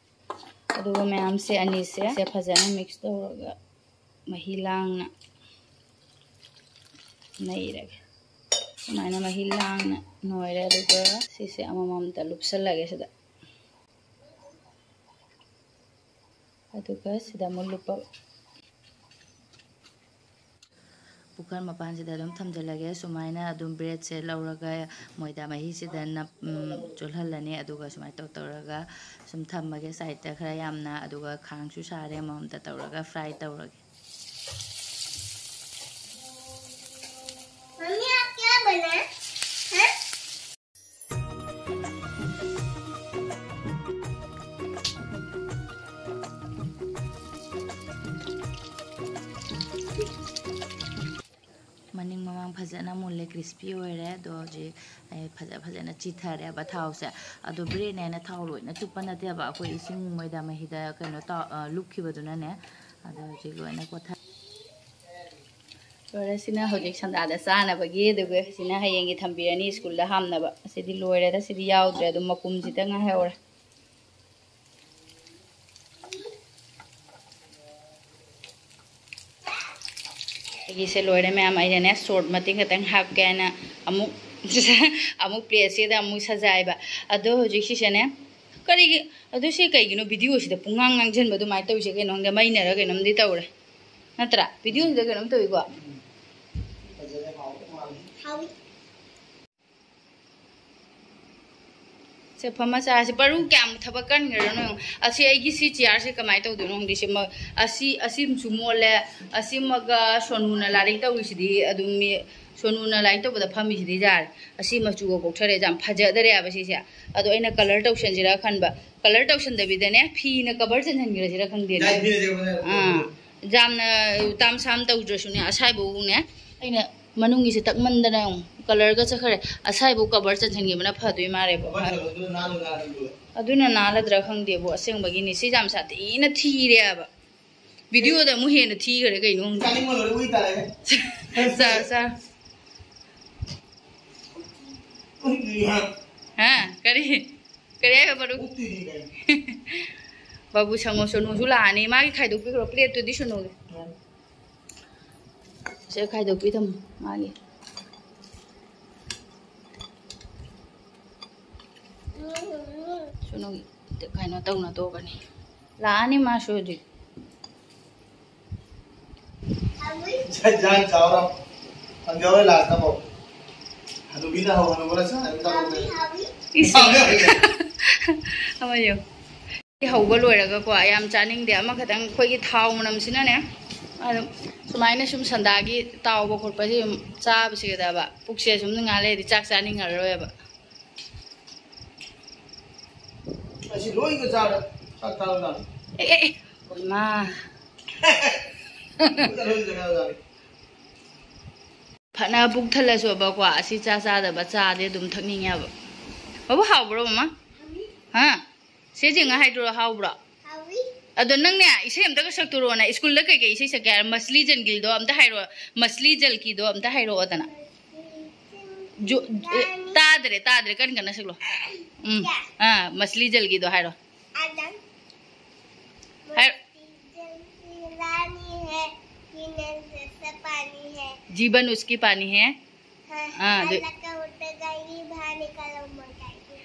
ꯑꯗꯨꯒ ꯃꯌꯥꯝꯁꯦ ꯑꯅꯤꯁꯦ ꯁꯦ ꯐꯖꯅ ꯃꯤꯛꯁ ꯇꯧꯔꯒ ꯃꯍꯤ ꯂꯥꯡꯅ ꯅꯩꯔꯒꯦ꯫ ꯁꯨꯃꯥꯏꯅ ꯃꯍꯤ ꯂꯥꯡꯅ ꯅꯣꯏꯔꯦ꯫ ꯑꯗꯨꯒ ꯁꯤꯁꯦ ꯑꯃꯃꯝꯇ ꯂꯨꯞꯁꯜꯂꯒꯦ ꯁꯤꯗ꯫ ꯑꯗꯨꯒ ꯁꯤꯗ ꯑꯃꯨꯛ ꯂꯨꯞꯄ-, ꯀꯨꯀꯔ ꯃꯄꯥꯟꯁꯤꯗ ꯑꯗꯨꯝ ꯊꯝꯖꯤꯜꯂꯒꯦ꯫ ꯁꯨꯃꯥꯏꯅ ꯑꯗꯨꯝ ꯕ꯭ꯔꯦꯗꯁꯦ ꯂꯧꯔꯒ ꯃꯣꯏꯗꯥ ꯃꯍꯤꯁꯤꯗ ꯅꯞ-, ꯎꯝ, ꯆꯣꯠꯍꯜꯂꯅꯤ꯫ ꯑꯗꯨꯒ ꯁꯨꯃꯥꯏꯅ ꯇꯧ ꯇꯧꯔꯒ ꯁꯨꯝ ꯊꯝꯃꯒꯦ ꯁꯥꯏꯗꯇ ꯈꯔ ꯌꯥꯝꯅ꯫ ꯑꯗꯨꯒ ꯈꯥꯡꯁꯨ ꯁꯥꯔꯦ, ꯑꯃꯃꯝꯇ ꯇꯧꯔꯒ ꯐ꯭ꯔꯥꯏ ꯇꯧꯔꯒꯦ꯫ मम्मी, आप क्या बना? हाँ? ꯃꯅꯤꯡ ꯃꯃꯥꯡ ꯐꯖ- ꯐꯖꯅ ꯃꯨꯜꯂꯦ, ꯀ꯭ꯔꯤꯁꯄꯤ ꯑꯣꯏꯔꯦ꯫ ꯑꯗꯣ ꯍꯧꯖꯤꯛ ꯑꯩ ꯐꯖ ꯐꯖꯅ ꯆꯤꯊꯔꯦꯕ ꯊꯥꯎꯁꯦ꯫ ꯑꯗꯣ ꯕ꯭ꯔꯦꯗꯅꯦꯅ ꯊꯥꯎ ꯂꯣꯏꯅ ꯆꯨꯞꯄ ꯅꯠꯇꯦꯕ, ꯑꯩꯈꯣꯏ ꯏꯁꯤꯡ ꯃꯣꯏꯗ ꯃꯍꯤꯗ ꯀꯩꯅꯣ ꯇꯧ-, ꯑ, ꯂꯨꯞꯈꯤꯕꯗꯨꯅꯅꯦ꯫ ꯑꯗꯣ ꯍꯧꯖꯤꯛ ꯂꯣꯏꯅ ꯀꯣꯊ-, ꯂꯣꯏꯔꯦ꯫ ꯁꯤꯅ ꯍꯧꯖꯤꯛ ꯁꯟꯗꯥꯗ ꯆꯥꯅꯕꯒꯤ, ꯑꯗꯨꯒ ꯁꯤꯅ ꯍꯌꯦꯡꯒꯤ ꯊꯝꯕꯤꯔꯅꯤ ꯁ꯭ꯀꯨꯜꯗ ꯍꯥꯞꯅꯕ꯫ ꯑꯁꯤꯗꯤ ꯂꯣꯏꯔꯦꯗ, ꯁꯤꯗꯤ ꯌꯥꯎꯗ꯭ꯔꯦ꯫ ꯑꯗꯨꯝ ꯃꯄꯨꯝꯁꯤꯗ ꯉꯥꯏꯍꯧꯔꯦ꯫ ꯑꯩꯒꯤꯁꯦ ꯂꯣꯏꯔꯦ ꯃꯌꯥꯝ꯫ ꯑꯩꯅꯅꯦ ꯁꯣꯔꯠ ꯃꯇꯦꯛ ꯈꯛꯇꯪ ꯍꯥꯞꯀꯦ ꯍꯥꯏꯅ ꯑꯃꯨꯛ, ꯑꯃꯨꯛ ꯄ꯭ꯂꯦꯠꯁꯤꯗ ꯑꯃꯨꯛ ꯁꯖꯥꯏꯕ꯫ ꯑꯗꯣ ꯍꯧꯖꯤꯛ ꯁꯤꯁꯦꯅꯦ, ꯀꯔꯤꯒꯤ, ꯑꯗꯨ ꯁꯤ ꯀꯩꯒꯤꯅꯣ ꯚꯤꯗꯤꯑꯣꯁꯤꯗ ꯄꯨꯡꯉꯥꯡ ꯉꯥꯡꯁꯤꯟꯕ ꯑꯗꯨꯃꯥꯏꯅ ꯇꯧꯔꯤꯁꯦ ꯀꯩꯅꯣ ꯈꯪꯗꯦ, ꯃꯩꯅꯔ ꯀꯩꯅꯣꯝꯗꯤ ꯇꯧꯔꯦ ꯅꯠꯇ꯭ꯔꯥ? ꯚꯤꯗꯤꯑꯣꯁꯤꯗ ꯀꯩꯅꯣꯝ ꯇꯧꯏꯀꯣ꯫ ꯁꯦ, ꯐꯝꯃ ꯆꯥꯁꯤ꯫ ꯄꯔꯨ ꯀꯌꯥꯝ ꯊꯕꯛ ꯀꯟꯈ꯭ꯔꯅꯣ ꯌꯦꯡꯉꯨ꯫ ꯑꯁꯤ ꯑꯩꯒꯤ ꯁꯤ ꯆꯤꯌꯥꯔꯁꯦ ꯀꯃꯥꯏꯅ ꯇꯧꯗꯣꯏꯅꯣ ꯈꯪꯗꯦ꯫ ꯁꯤ ꯃ-, ꯑꯁꯤ, ꯑꯁꯤꯃꯁꯨ ꯃꯣꯠꯂꯦ꯫ ꯑꯁꯤꯃꯒ ꯁꯣꯅꯨꯅ ꯂꯥꯏꯔꯤꯛ ꯇꯧꯔꯤꯁꯤꯗꯤ ꯑꯗꯨꯝ ꯃꯤ, ꯁꯣꯅꯨꯅ ꯂꯥꯏꯔꯤꯛ ꯇꯧꯕꯗ ꯐꯝꯃꯤꯁꯤꯗꯤ ꯌꯥꯔꯦ꯫ ꯑꯁꯤ ꯃꯆꯨꯒ ꯀꯣꯛꯊꯔꯦ, ꯌꯥꯝ ꯐꯖꯗꯔꯦꯕ ꯁꯤꯁꯦ꯫ ꯑꯗꯣ ꯑꯩꯅ ꯀꯂꯔ ꯇꯧꯁꯟꯁꯤꯔ ꯈꯟꯕ꯫ ꯀꯂꯔ ꯇꯧꯁꯟꯗꯕꯤꯗꯅꯦ, ꯐꯤꯅ ꯀꯕꯔ ꯆꯟꯁꯟꯈ꯭ꯔꯁꯤꯔ ꯈꯪꯗꯦꯅꯦ꯫ ꯑꯥ, ꯌꯥꯝꯅ ꯇꯥꯝ ꯁꯥꯝ ꯇꯧꯗ꯭ꯔꯁꯨꯅꯦ, ꯑꯁꯥꯏꯕꯧꯅꯦ꯫ ꯑꯩꯅ ꯃꯅꯨꯡꯒꯤꯁꯦ ꯇꯛꯃꯟꯗꯅ ꯑꯃꯨꯛ ꯀꯂꯔꯒ ꯆꯠꯈ꯭ꯔꯦ꯫ ꯑꯁꯥꯏꯕꯧ ꯀꯕꯔ ꯆꯟꯁꯤꯟꯈꯤꯕꯅ ꯐꯗꯣꯏ ꯃꯥꯜꯂꯦꯕ꯫ ꯑꯗꯨꯅ ꯅꯥꯜꯂꯗ꯭ꯔꯥ ꯈꯪꯗꯦꯕꯨ, ꯑꯁꯦꯡꯕꯒꯤꯅꯤ꯫ ꯁꯤ ꯌꯥꯝ ꯁꯥꯊꯤꯅ ꯊꯤꯔꯦꯕ꯫ ꯚꯤꯗꯤꯑꯣꯗ ꯑꯃꯨꯛ ꯍꯦꯟꯅ ꯊꯤꯈ꯭ꯔꯦ ꯀꯩꯅꯣ ꯈꯪꯗꯦ꯫ ꯆꯥ, ꯆꯥ꯫ ꯍꯥ? ꯀꯔꯤ? ꯀꯔꯤ ꯍꯥꯏꯕ ꯃꯔꯨꯞ? ꯕꯥꯕꯨ ꯁꯪꯉꯣ, ꯁꯣꯅꯨꯁꯨ ꯂꯥꯛꯑꯅꯤ꯫ ꯃꯥꯒꯤ ꯈꯥꯏꯗꯣꯛꯄꯤꯈ꯭ꯔꯣ, ꯄ꯭ꯂꯦꯠꯇꯨꯗꯤ ꯁꯣꯅꯨꯒꯤ꯫ ꯁꯦ, ꯈꯥꯏꯗꯣꯛꯄꯤ ꯊꯝꯃꯣ ꯃꯥꯒꯤ꯫ ꯁꯣꯅꯨꯒꯤ ꯀꯩꯅꯣ ꯇꯧꯅ ꯇꯣꯛꯀꯅꯤ꯫ ꯂꯥꯛꯑꯅꯤ ꯃꯥꯁꯨ ꯍꯧꯖꯤꯛ꯫ ꯖꯥꯟ ꯆꯥꯎꯔꯣ꯫ ꯍꯪꯖꯧꯔꯦ ꯂꯥꯁꯇ ꯑꯃꯨꯛ꯫ ꯍꯅꯨꯕꯤꯅ ꯍꯧ, ꯍꯅꯨꯕꯅ ꯆꯥ, ꯑꯗꯨꯝ ꯇꯧꯔꯝꯃꯦ꯫ ꯏꯁ꯫ ꯑꯃ ꯌꯦꯡꯉꯨ꯫ ꯍꯧꯕ ꯂꯣꯏꯔꯒꯀꯣ, ꯌꯥꯝ ꯆꯥꯅꯤꯡꯗꯦ꯫ ꯑꯃꯈꯛꯇꯪ ꯑꯩꯈꯣꯏꯒꯤ ꯊꯥꯎ ꯃꯅꯝꯁꯤꯅꯅꯦ, ꯑꯗꯨꯝ ꯁꯨꯃꯥꯏꯅ ꯁꯨꯝ ꯁꯟꯗꯥꯒꯤ ꯇꯥꯎꯕ ꯈꯣꯠꯄꯁꯦ ꯁꯨꯝ ꯆꯥꯕꯁꯤꯗꯕ ꯄꯨꯛꯁꯦ ꯁꯨꯝ ꯉꯥꯏ ꯂꯩꯔꯗꯤ ꯆꯥꯛ ꯆꯥꯅꯤꯡꯉꯔꯣꯏꯕ꯫ ꯑꯁꯤ ꯂꯣꯏꯒ ꯆꯥꯔꯦ꯫ ꯆꯥꯛ ꯆꯥꯔꯣ ꯆꯥꯔꯣ꯫ ꯑꯦ, ꯑꯦ, ꯑꯦ꯫ ꯏꯃꯥ꯫ ꯂꯣꯏꯒ ꯆꯥꯔꯣ ꯆꯥꯔꯣ꯫ ꯐꯅ ꯄꯨꯛ ꯊꯜꯂꯁꯨꯕꯀꯣ, ꯑꯁꯤ ꯆꯥ ꯆꯥꯗꯕ ꯆꯥꯗꯤ ꯑꯗꯨꯝ ꯊꯛꯅꯤꯡꯉꯦꯕ꯫ ꯕꯥꯕꯨ, ꯍꯥꯎꯕ꯭ꯔꯣ ꯃꯃꯥ? ꯍꯥ? ꯁꯦ ꯖꯦꯡꯉ ꯍꯥꯏꯗ꯭ꯔꯣ, ꯍꯥꯎꯕ꯭ꯔꯣ? ꯑꯗꯣ ꯅꯪꯅꯦ, ꯏꯁꯩ ꯑꯝꯇꯒ ꯁꯛꯇꯣꯔꯛꯑꯣꯅ꯫ ꯁ꯭ꯀꯨꯜꯗ ꯀꯩꯀꯩ ꯏꯁꯩ ꯁꯛꯀꯦ ꯍꯥꯏꯔꯣ? ꯃꯁꯂꯤ ꯖꯜꯒꯤꯗꯣ ꯑꯝꯇ ꯍꯥꯏꯔꯣ, ꯃꯁꯂꯤ ꯖꯜꯀꯤꯗꯣ ꯑꯝꯇ ꯍꯥꯏꯔꯛꯑꯣꯗꯅ꯫ ꯖꯣ-, ꯑꯦ, ꯇꯥꯗ꯭ꯔꯦ, ꯇꯥꯗ꯭ꯔꯦ, ꯀꯟ ꯀꯟꯅ ꯁꯛꯂꯣ꯫ ꯎꯝ꯫ ꯑꯥ, ꯃꯁꯂꯤ ꯖꯜꯒꯤꯗꯣ ꯍꯥꯏꯔꯣ꯫ ꯍꯥꯏꯔꯣ꯫ रानी है, पीने जैसा पानी है। जीवन उसकी पानी है। हाँ, हाँ, बाहर जो लगा उतर जाएगी, बाहर निकालो मर जाएगी।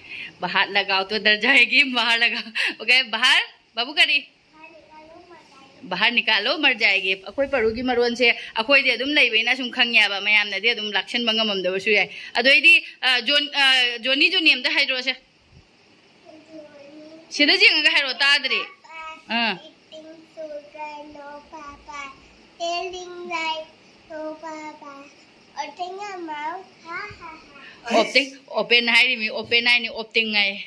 बाहर लगाओ तो डर जाएगी, बाहर लगाओ। OK, बाहर, बाबू करी। बाहर निकालो मर जाएगी। बाहर निकालो मर जाएगी꯫ ꯑꯩꯈꯣꯏ ꯄꯔꯨꯒꯤ ꯃꯔꯣꯟꯁꯦ ꯑꯩꯈꯣꯏꯗꯤ ꯑꯗꯨꯝ ꯂꯩꯕꯅꯤꯅ ꯁꯨꯝ ꯈꯪꯉꯦꯕ, ꯃꯌꯥꯝꯅꯗꯤ ꯑꯗꯨꯝ ꯂꯥꯛꯁꯟꯕ ꯉꯝꯃꯝꯗꯕꯁꯨ ꯌꯥꯏ꯫ ꯑꯗꯨ ꯑꯩꯗꯤ, ꯑ, ꯖꯣꯟ-, ꯑ, ꯖꯣꯅꯤ, ꯖꯣꯅꯤ ꯑꯝꯇ ꯍꯥꯏꯔꯛꯑꯣꯁꯦ꯫ ꯁꯤꯗ ꯌꯦꯡꯉꯒ ꯍꯥꯏꯔꯛꯑꯣ, ꯇꯥꯗ꯭ꯔꯦ꯫ ꯑꯥ꯫ Eating sugar, no papa. Telling lies, no papa. Open your mouth, ha, ha, ha. Open, open ꯍꯥꯏꯔꯤꯃꯤ, open ꯍꯥꯏꯅꯤ, open ꯍꯥꯏ꯫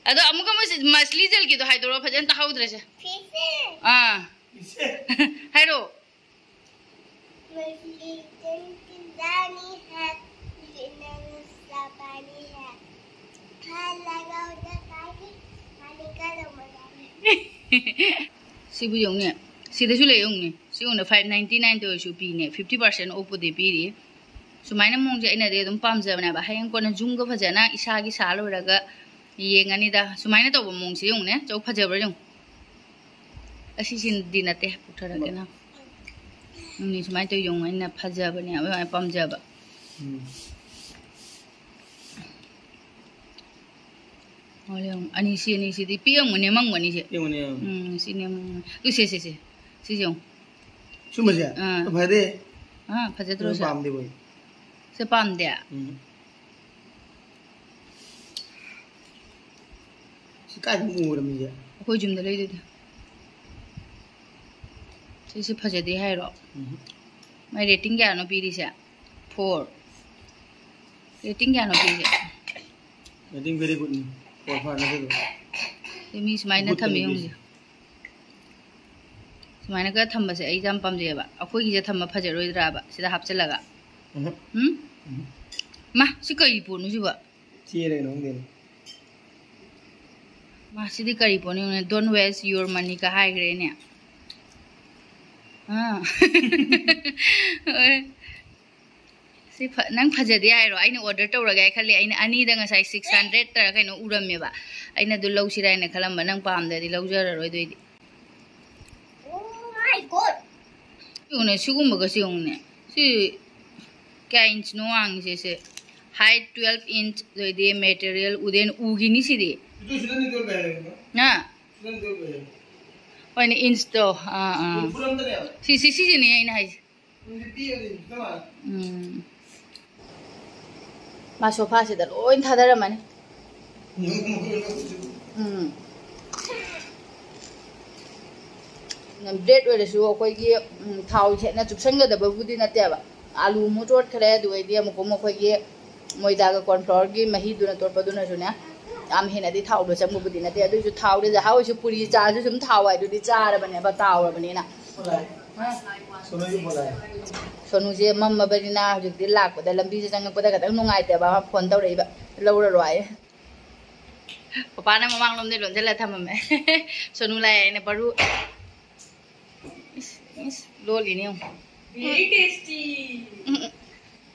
ꯑꯗꯣ ꯑꯃꯨꯛꯀ ꯃꯁꯤ ꯃꯁꯂꯤ ꯖꯜꯒꯤꯗꯣ ꯍꯥꯏꯗꯣꯔꯛꯑꯣ, ꯐꯖꯅ ꯇꯥꯍꯧꯗ꯭ꯔꯦꯁꯦ꯫ ꯐꯤꯁꯦ꯫ ꯑꯥ꯫ ꯍꯥꯏꯔꯛꯑꯣ꯫ मछली जल की रानी है, पीने जैसा पानी है। बाहर लगाओ तो पानी, बाहर निकालो मर जाएगी। ꯁꯤꯕꯨ ꯌꯦꯡꯉꯨꯅꯦ, ꯁꯤꯗꯁꯨ ꯂꯩ ꯌꯦꯡꯉꯨꯅꯦ, ꯁꯤ ꯌꯦꯡꯉꯨꯅꯦ, five ninety nine ꯇ ꯑꯣꯏꯔꯁꯨ ꯄꯤꯅꯦ, fifty percent off ꯄꯨꯗꯤ ꯄꯤꯔꯤ꯫ ꯁꯨꯃꯥꯏꯅ ꯃꯑꯣꯡꯁꯦ ꯑꯩꯅꯗꯤ ꯑꯗꯨꯝ ꯄꯥꯝꯖꯕꯅꯦꯕ꯫ ꯍꯌꯦꯡ ꯀꯣꯟꯅ ꯖꯨꯝꯒ ꯐꯖꯅ ꯏꯁꯥꯒꯤ ꯁꯥ ꯂꯣꯏꯔꯒ ꯌꯦꯡꯉꯅꯤꯗ꯫ ꯁꯨꯃꯥꯏꯅ ꯇꯧꯕ ꯃꯑꯣꯡꯁꯦ ꯌꯦꯡꯉꯨꯅꯦ, ꯆꯧ ꯐꯖꯕ꯭ꯔꯥ ꯌꯦꯡꯉꯨ꯫ ꯑꯁꯤꯁꯤꯗꯤ ꯅꯠꯇꯦ, ꯄꯨꯊꯔꯛꯀꯦ ꯅꯪ꯫ ꯎꯝ, ꯁꯨꯃꯥꯏꯅ ꯇꯧ ꯌꯦꯡꯉꯨ, ꯑꯩꯅ ꯐꯖꯕꯅꯦ, ꯑꯩꯅ ꯄꯥꯝꯖꯕ꯫ ꯎꯝ꯫ ꯍꯣꯏ, ꯌꯦꯡꯉꯨ꯫ ꯑꯅꯤ, ꯁꯤ ꯑꯅꯤꯁꯤꯗꯤ ꯄꯤꯛꯑꯝꯒꯅꯤ, ꯅꯦꯝꯃꯝꯒꯅꯤ ꯁꯤ꯫ ꯄꯤꯛꯑꯝꯒꯅꯤ, ꯌꯦꯡꯉꯨ꯫ ꯎꯝ, ꯁꯤ ꯅꯦꯝꯃꯝꯒꯅꯤ꯫ ꯇꯨ, ꯁꯦ, ꯁꯦ, ꯁꯦ꯫ ꯁꯤꯁꯦ ꯌꯦꯡꯉꯨ꯫ ꯁꯨꯝꯕꯁꯦ? ꯑꯥ꯫ ꯐꯔꯦ꯫ ꯑꯥ, ꯐꯖꯗ꯭ꯔꯣ ꯁꯤ? ꯄꯥꯝꯗꯦꯕ ꯑꯩ꯫ ꯁꯤ ꯄꯥꯝꯗꯦ? ꯎꯝ꯫ ꯁꯤ ꯀꯥꯏꯗ ꯎꯔꯝꯃꯤꯁꯦ? ꯑꯩꯈꯣꯏ ꯌꯨꯝꯗ ꯂꯩꯗꯨꯗꯤ꯫ ꯁꯤꯁꯦ ꯐꯖꯗꯦ ꯍꯥꯏꯔꯣ? ꯎꯝ꯫ ꯃꯥꯏ rating ꯀꯌꯥꯅꯣ ꯄꯤꯔꯤꯁꯦ? Four꯫ Rating ꯀꯌꯥꯅꯣ ꯄꯤꯔꯤꯁꯦ? Rating very good ꯅꯤ꯫ Four, five ꯅꯠꯇꯦ ꯑꯗꯨ꯫ ꯁꯤ ꯃꯤ ꯁꯨꯃꯥꯏꯅ good ꯊꯝꯃꯤ ꯀꯅꯤ ꯌꯦꯡꯉꯨꯁꯦ꯫ ꯄꯤꯔꯤꯁꯦ꯫ ꯁꯨꯃꯥꯏꯅꯒ ꯊꯝꯕꯁꯦ ꯑꯩ ꯌꯥꯝ ꯄꯥꯝꯖꯩꯑꯕ꯫ ꯑꯩꯈꯣꯏꯒꯤꯁꯦ ꯊꯝꯕ ꯐꯖꯔꯣꯏꯗ꯭ꯔꯥꯕ ꯁꯤꯗ ꯍꯥꯞꯆꯤꯜꯂꯒ? ꯎꯝ? ꯃꯥ, ꯁꯤ ꯀꯔꯤ ꯄꯣꯠꯅꯣ ꯁꯤꯕꯣ? ꯆꯦꯔꯦ ꯅꯪꯗꯦꯅꯦ꯫ ꯃꯥ, ꯁꯤꯗꯤ ꯀꯔꯤ ꯄꯣꯠꯅꯣ ꯌꯦꯡꯉꯨꯅꯦ? "Don't waste your money" ꯀ ꯍꯥꯏꯈ꯭ꯔꯦꯅꯦ꯫ ꯑꯥ꯫ ꯍꯣꯏ꯫ ꯁꯤ ꯐ-, ꯅꯪ ꯐꯖꯗꯦ ꯍꯥꯏꯔꯣ? ꯑꯩꯅ order ꯇꯧꯔꯒꯦ ꯍꯥꯏ ꯈꯜꯂꯤ꯫ ꯑꯩꯅ ꯑꯅꯤꯗ ꯉꯁꯥꯏ six hundred ꯇꯔ ꯀꯩꯅꯣ ꯎꯔꯝꯃꯦꯕ꯫ ꯑꯩꯅ ꯑꯗꯨ ꯂꯧꯁꯤꯔꯥ ꯍꯥꯏꯅ ꯈꯜꯂꯝꯕ꯫ ꯅꯪ ꯄꯥꯝꯗ꯭ꯔꯗꯤ ꯂꯧꯖꯔꯔꯣꯏ ꯑꯗꯨꯏꯗꯤ꯫ Oh my God! ꯌꯦꯡꯉꯨꯅꯦ, ꯁꯤꯒꯨꯝꯕꯒꯁꯦ ꯌꯦꯡꯉꯨꯅꯦ꯫ ꯁꯤ ꯀꯌꯥ inch ꯅꯣ ꯋꯥꯡꯉꯤꯁꯦ ꯁꯦ? Height twelve inch, ꯑꯗꯩꯗꯤ material wooden, ꯎꯒꯤꯅꯤ ꯁꯤꯗꯤ꯫ ꯑꯗꯨ ꯁꯤꯗꯅꯤ twelve ꯍꯥꯏꯔꯦ꯫ ꯍꯥ? ꯁꯤꯗꯅꯤ twelve ꯍꯥꯏꯔꯦ꯫ ꯍꯣꯏꯅꯦ, inch ꯇꯣ꯫ ꯑꯥ, ꯑꯥ꯫ ꯐꯨꯠ ꯑꯝꯇꯅꯦꯕ꯫ ꯁꯤ, ꯁꯤ, ꯁꯤꯁꯤꯅꯦ ꯑꯩꯅ ꯍꯥꯏꯁꯦ꯫ ꯎꯝ꯫ ꯃꯥ sofa ꯁꯤꯗ ꯂꯣꯏ ꯊꯥꯗꯔꯝꯃꯅꯤ꯫ ꯎꯝ꯫ Bread ꯑꯣꯏꯔꯁꯨ ꯑꯩꯈꯣꯏꯒꯤ, ꯎꯝ, ꯊꯥꯎ ꯍꯦꯟꯅ ꯆꯨꯞꯁꯟꯒꯗꯕꯕꯨꯗꯤ ꯅꯠꯇꯦꯕ꯫ ꯑꯥꯂꯨ ꯑꯃꯨꯛ ꯇꯣꯠꯈ꯭ꯔꯦ, ꯑꯗꯨ ꯑꯣꯏꯗꯤ ꯑꯃꯨꯛꯀꯨꯝ ꯑꯩꯈꯣꯏꯒꯤ ꯃꯣꯏꯗꯥꯒ corn flourꯒꯤ ꯃꯍꯤꯗꯨꯅ ꯇꯣꯠꯄꯗꯨꯅꯁꯨꯅꯦ, ꯌꯥꯝ ꯍꯦꯟꯅꯗꯤ ꯊꯥꯎꯗꯣ ꯆꯪꯕꯕꯨꯗꯤ ꯅꯠꯇꯦ꯫ ꯑꯗꯨꯏꯁꯨ ꯊꯥꯎꯗꯤ ꯆꯥꯍꯧꯔꯤꯁꯨ ꯄꯨꯔꯤ ꯆꯥꯔꯁꯨ ꯁꯨꯝ ꯊꯥꯎ ꯍꯥꯏꯗꯨꯗꯤ ꯆꯥꯔꯕꯅꯦꯕ, ꯇꯥꯎꯔꯕꯅꯤꯅ꯫ ꯁꯣꯅꯨꯁꯦ ꯃꯝꯃꯕꯅꯤꯅ ꯍꯧꯖꯤꯛꯇꯤ ꯂꯥꯛꯄꯗ, ꯂꯝꯕꯤꯁꯦ ꯆꯪꯉꯛꯄꯗ ꯈꯤꯇꯪ ꯅꯨꯡꯉꯥꯏꯇꯦꯕ꯫ ꯃꯥ phone ꯇꯧꯔꯛꯏꯕ, "ꯂꯧꯔꯔꯣ" ꯍꯥꯏꯌꯦ꯫ ꯄꯄꯥꯅ ꯃꯃꯥꯡꯂꯣꯝꯗꯩ ꯂꯣꯟꯁꯤꯜꯂ ꯊꯝꯃꯝꯃꯦ꯫ ꯁꯣꯅꯨ ꯂꯥꯛꯑꯦ ꯍꯥꯏꯅ ꯄꯔꯨ꯫ ꯏꯁ, ꯏꯁ, ꯂꯣꯜꯂꯤꯅꯦ ꯌꯦꯡꯉꯨ꯫ Very tasty. ꯎꯝ, ꯎꯝ꯫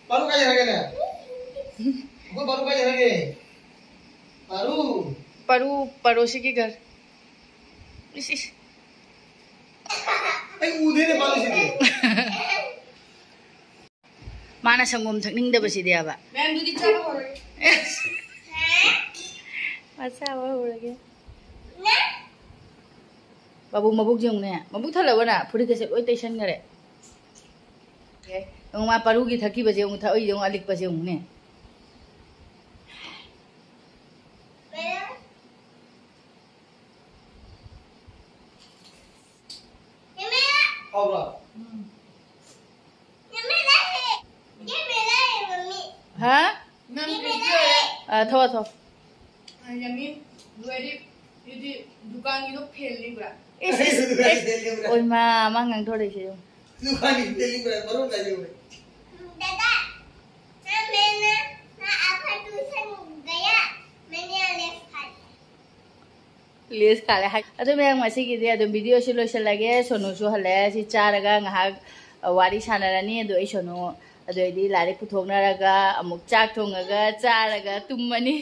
ꯄꯔꯨ ꯀꯥꯏ ꯆꯠꯈ꯭ꯔꯒꯦꯅꯦ? ꯑꯩꯈꯣꯏ ꯄꯔꯨ ꯀꯥꯏ ꯆꯠꯈ꯭ꯔꯒꯦ? ꯄꯔꯨ꯫ ꯄꯔꯨ, ꯄꯔꯨ ꯁꯤꯒꯤ ꯒꯔ꯫ ꯏꯁ, ꯏꯁ꯫ ꯑꯩ ꯎꯗꯦꯅꯦ ꯄꯔꯨ ꯁꯤꯗꯤ꯫ ꯃꯥꯅ ꯁꯪꯒꯣꯝ ꯊꯛꯅꯤꯡꯗꯕꯁꯤꯗꯤꯕ꯫ ꯃꯌꯥꯝꯗꯨꯗꯤ ꯆꯥꯕ ꯍꯧꯔꯒꯦ꯫ ꯃꯥ ꯆꯥꯕ ꯍꯧꯔꯒꯦ꯫ ꯕꯥꯕꯨ ꯃꯕꯨꯛ ꯌꯦꯡꯉꯨꯅꯦ꯫ ꯃꯕꯨꯛ ꯊꯜꯂꯕꯅ ꯐꯨꯔꯤꯠꯀꯁꯦ ꯂꯣꯏ ꯇꯩꯁꯟꯈꯔꯦ꯫ ꯑꯦ, ꯌꯦꯡꯉꯨ ꯃꯥ ꯄꯔꯨꯒꯤ ꯊꯛꯈꯤꯕꯁꯦ ꯌꯦꯡꯉꯨ, ꯊꯛꯑꯣꯏꯁꯦ ꯌꯦꯡꯉꯨ, ꯑꯂꯤꯛꯄꯁꯦ ꯌꯦꯡꯉꯨꯅꯦ꯫ ꯍꯥꯎꯕ꯭ꯔꯣ? ꯎꯝ꯫ ꯍꯥ? ꯅꯪ ꯀꯩꯅꯣ ꯇꯧꯔꯦ? ꯑ, ꯊꯣꯛꯑꯣ, ꯊꯣꯛꯑꯣ꯫ ꯑ, ꯌꯥꯃꯤ, ꯂꯣꯏꯔꯦ꯫ ꯑꯗꯨꯗꯤ ꯗꯨꯀꯥꯟꯒꯤꯗꯣ ꯐꯦꯜ ꯂꯤꯕ꯭ꯔꯥ? ꯏꯁ, ꯏꯁ, ꯏꯁ꯫ ꯐꯦꯜ ꯂꯤꯕ꯭ꯔꯥ? ꯑꯣꯏꯃꯥ, ꯃꯥ ꯉꯥꯡꯊꯣꯔꯛꯏꯁꯦ ꯌꯦꯡꯉꯨ꯫ ꯗꯨꯀꯥꯟꯒꯤ ꯐꯦꯜ ꯂꯤꯕ꯭ꯔꯥ? ꯃꯔꯣꯟ ꯀꯥꯏ ꯂꯤꯕ꯭ꯔꯥ? ꯗꯗꯥ, ꯏꯪꯂꯤꯁ ꯈꯥꯂꯦ ꯍꯥꯏ꯫ ꯑꯗꯨ ꯃꯌꯥꯝ, ꯉꯁꯤꯒꯤꯗꯤ ꯑꯗꯨꯝ ꯚꯤꯗꯤꯑꯣꯁꯤ ꯂꯣꯏꯁꯤꯜꯂꯒꯦ꯫ ꯁꯣꯅꯨꯁꯨ ꯍꯜꯂꯛꯑꯦ꯫ ꯁꯤ ꯆꯥꯔꯒ ꯉꯥꯏꯍꯥꯛ, ꯑ, ꯋꯥꯔꯤ ꯁꯥꯟꯅꯔꯅꯤ꯫ ꯑꯗꯨ ꯑꯩ ꯁꯣꯅꯨ, ꯑꯗꯨ ꯑꯩꯗꯤ ꯂꯥꯏꯔꯤꯛ ꯄꯨꯊꯣꯛꯅꯔꯒ ꯑꯃꯨꯛ ꯆꯥꯛ ꯊꯣꯡꯉꯒ ꯆꯥꯔꯒ ꯇꯨꯝꯃꯅꯤ꯫